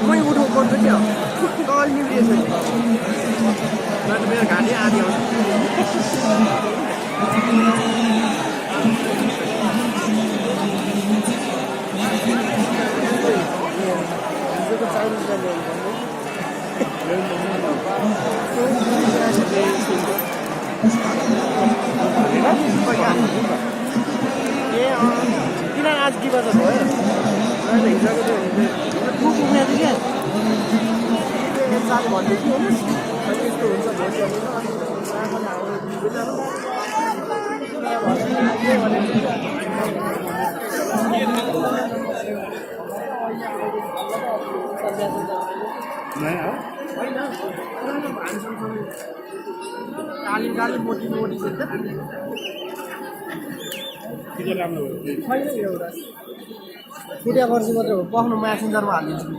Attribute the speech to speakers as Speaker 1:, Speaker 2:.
Speaker 1: मैं उठो पर्छ क्या कल निक्लिएछ मेरो घाँटी आदि आउँछ किन आज के बजा भयो हिजोको त्यो पुग्ने थियो क्या साल भन्दै थियो यस्तो हुन्छ भोलि काली काली मोटी मोटी छैन एउटा फुटिया पर्सी मात्रै हो पख्नु म्यासेन्जरमा हालिदिन्छु